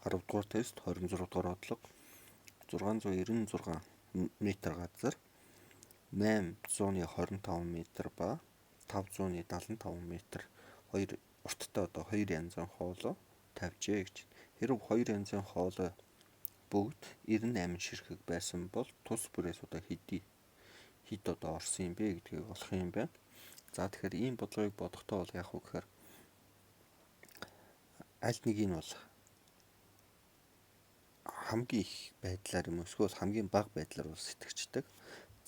10 дугаар тест 26 дугаар бодлого 696 м газар 825 м ба 575 м хоёр урттай одоо хоёр янзын хоолой тавьжээ гэж. Хэрв хоёр янзын хоолой бүгд 98 ширхэг байсан бол тус бүрээс одоо хэд одоо орсон юм бэ гэдгийг олох юм байна. За тэгэхээр ийм бодлогыг бодохдоо бол яах вэ гэхээр аль нэг нь бол хамгийн их байдлаар юм эсвэл хамгийн бага байдлаар бол сэтгэждэг.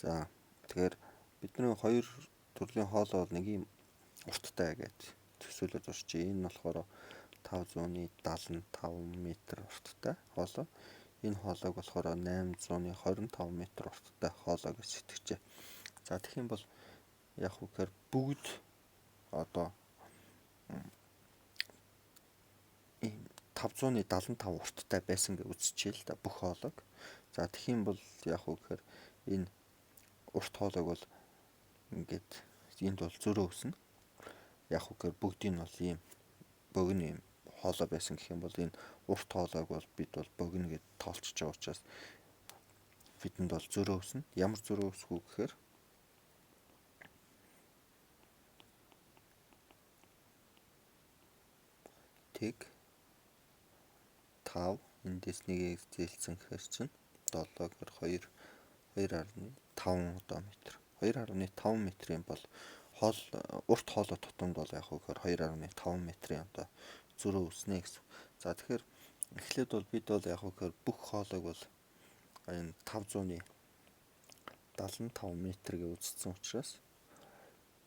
За тэгэхээр бидний хоёр төрлийн хоолой бол нэг юм урттай гэж төсөөлөд зурчээ. Энэ нь болохоор 575 м урттай хоолой. Энэ хоолойг болохоор 825 м урттай хоолой гэж сэтгэжээ. За тэгэх юм бол яг вэ гэхээр бүгд одоо ийм 575 урттай байсан гэж үзчихээ л да бүх хоолойг. За тэгэх юм бол яг вэ гэхээр энэ урт хоолойг бол ингээд энд бол зөрөө өснө. Яг вэ гэхээр бүгдийг нь бол ийм богино ийм хоолой байсан гэх юм бол энэ урт хоолойг бол бид бол богино гэж тоолчж байгаа учраас бидэнд бол зөрөө өснө. Ямар зөрөө өсөх үү гэхээр тэг 5 эндээс нэгийг зээлцэн гэхээр чинь 7 гэхээр 2 2.5 одоо метр. 2.5 метрийн бол хоол урт хоолой тутамд бол яг гэхээр 2.5 метрийн одоо зөрөө өснө гэсэн. За тэгэхээр эхлээд бол бид бол яг гэхээр бүх хоолойг бол энэ 575 м гэж үзсэн учраас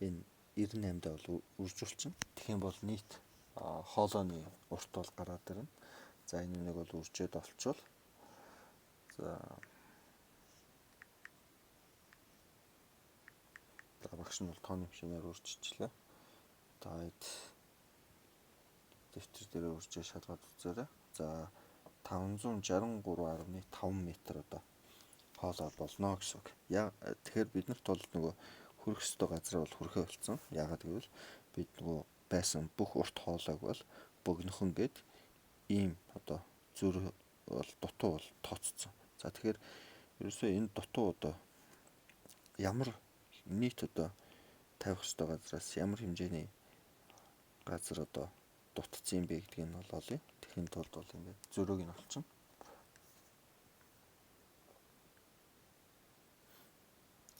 энэ 98-д бол үржүүлчихнэ. Тэгэх юм бол нийт хоолойны урт бол гараад ирнэ. За энэ нэг бол үржээд олчвол за багш нь бол тооны машинаар үржичлээ. Та хэд дэвтэр дээр үржээ шалгаад үзээрэй. За 563.5 м одоо хоолой болно гэсэн үг. Яа тэгэхээр бид нарт бол нөгөө хүрэх ёстой газар бол хүрэхээ болсон. Яагаад гэвэл бид нөгөө байсан бүх урт хоолойг бол богинохон гээд ийм одоо зүр бол дутуу бол тооцсон. За тэгэхээр ерөөсөө энэ дутуу одоо ямар нийт одоо тавих ёстой газраас ямар хэмжээний газар одоо дутцсан юм бэ гэдгийг нь бол олъё. Тэгэхийн тулд бол ингээд зөрөөг нь олчихно.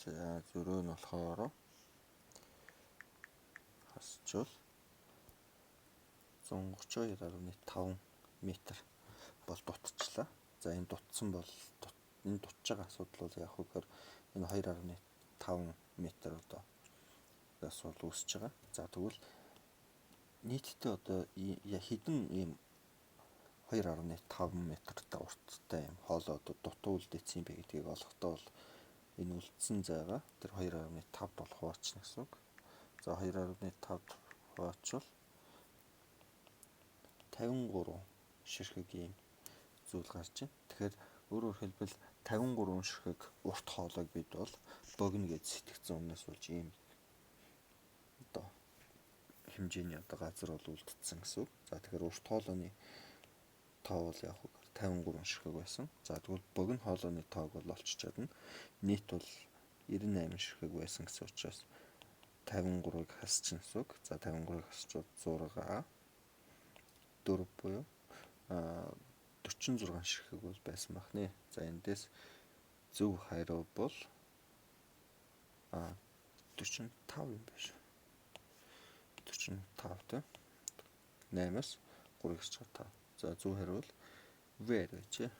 За зөрөө нь болохоор хасчвал 132.5 м бол дутчихлаа. За энэ дутсан бол энэ дутж байгаа асуудал бол яг үгээр энэ 2.5 м одоо гас бол үүсэж байгаа. За тэгвэл нийтдээ одоо хэдэн ийм 2.5 м-тай урттай юм хоолой одоо дутуу үлдээсэн юм бэ гэдгийг олохдоо бол энэ үлдсэн зайгаа тэр 2.5 бол хуваачна гэсэн үг. За 2.5 хуваачвал 53 ширхэг ийм зүйл гарч байна. Тэгэхээр өөрөөр хэлбэл 53 ширхэг урт хоолойг бид бол богино гэж сэтгэцэн өмнөөс болж ийм одоо хэмжээний одоо газар бол үлдсэн гэсэн үг. За тэгэхээр урт хоолойны тоо бол яг 53 ширхэг байсан. За тэгвэл богино хоолойны тоог бол олчих чадна. Нийт бол 98 ширхэг байсан гэсэн учраас 53-ыг хасчихна гэсэн үг. За 53-ыг хасчвал 6 4 буюу 46 ширхэг бол байсан байх нэ. За эндээс зөв хариу бол 45 юм биш. 45 тэ. 8-аас 3 гэж 5. За зөв хариу бол В байжээ.